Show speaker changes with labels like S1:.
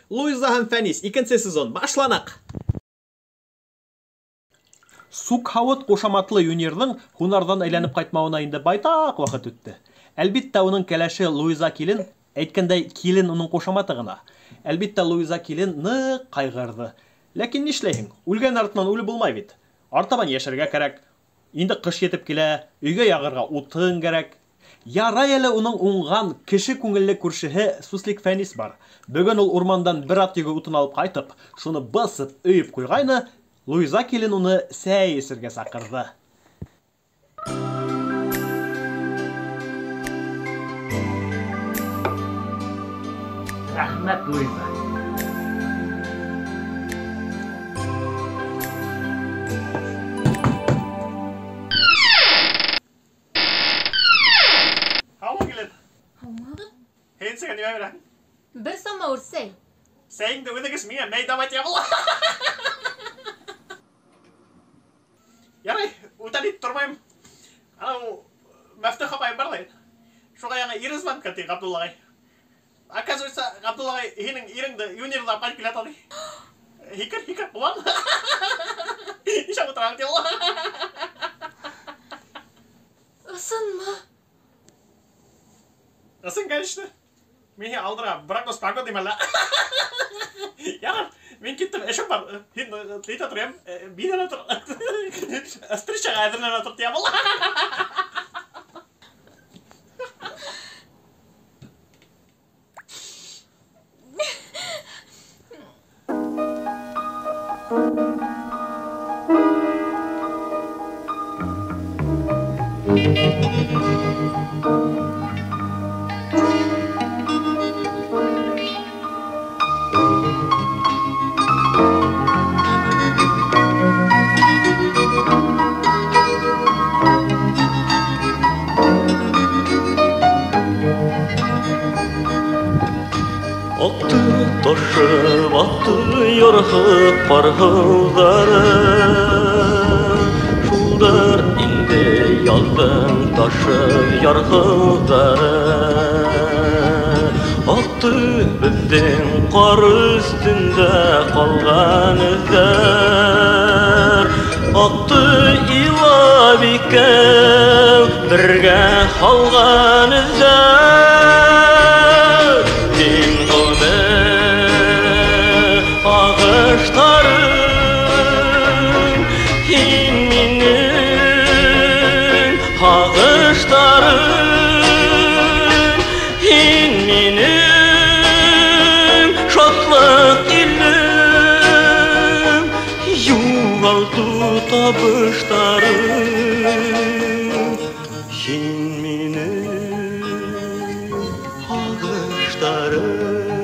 S1: Луиза һәм Фәнис, икенсе сезон, башланыҡ! Сүкһауыт ҡушаматлы юнирҙың һунарҙан әйләнеп ҡайтмауына инде байтаҡ ваҡыт үтте. Әлбиттә, уның кәләше Луиза килен, әйткәндәй, килен уның ҡушаматы ғына. Әлбиттә, Луиза килен ныҡ ҡайғырҙы. Ләкин нишләйһең, үлгән артынан үлеп булмай бит. Артабан йәшәргә кәрәк. Инде ҡыш етеп килә, өйгә яғырға утын кәрәк. Ярай әле уның уңған, кеше күңелле күршеһе Суслик Фәнис бар. Бөгөн ул урмандан бер ат йөгө утын алып ҡайтып, шуны бысып өйөп ҡуйғайны, Луиза килен уны сәй эсергә саҡырҙы. Рәхмәт, Луиза. Һаумы, килен?
S2: Һаумыһығыҙ?
S1: Һин сәйгә нимә бирәһең?
S2: Бер самауыр сәй.
S1: Сәйеңде үҙең эс, миңә мәй давать ябыла. Ярай, үтә дип тормайым. Анау Мәфтүх апайым бар ҙа. Шуға яңы ир звонка ти Ғабдулла ағай. Оказывается, Ғабдулла ағай һинең иреңде юнирҙы апарып килә ята. Һикер, һикер, булам. Нишләп ултыраһың ти ул?
S2: Ысынмы?
S1: Ысын, конечно. Мин һиңә алдырға прогноз погоды әллә? Ярар, мин киттем, эшем бар. Һин әйтә тор, биҙәнә тор. Встречаға әҙерләнә тор, тиә был.
S3: Аҡты ташып, аҡты ярһып ҡар һыуҙары. Шулдыр инде яҙҙың ташып ярһыуҙары. Аҡты беҙҙең ҡар өҫтөндә ҡалған эҙҙәр. Аҡты илап икәү бергә һалған эҙҙәр. Мин ғүмер һағыштарым, һин минең һағыштарым, һин минең шатлыҡ илем, юғалтыу табыштарым, һин минең һағыштарым.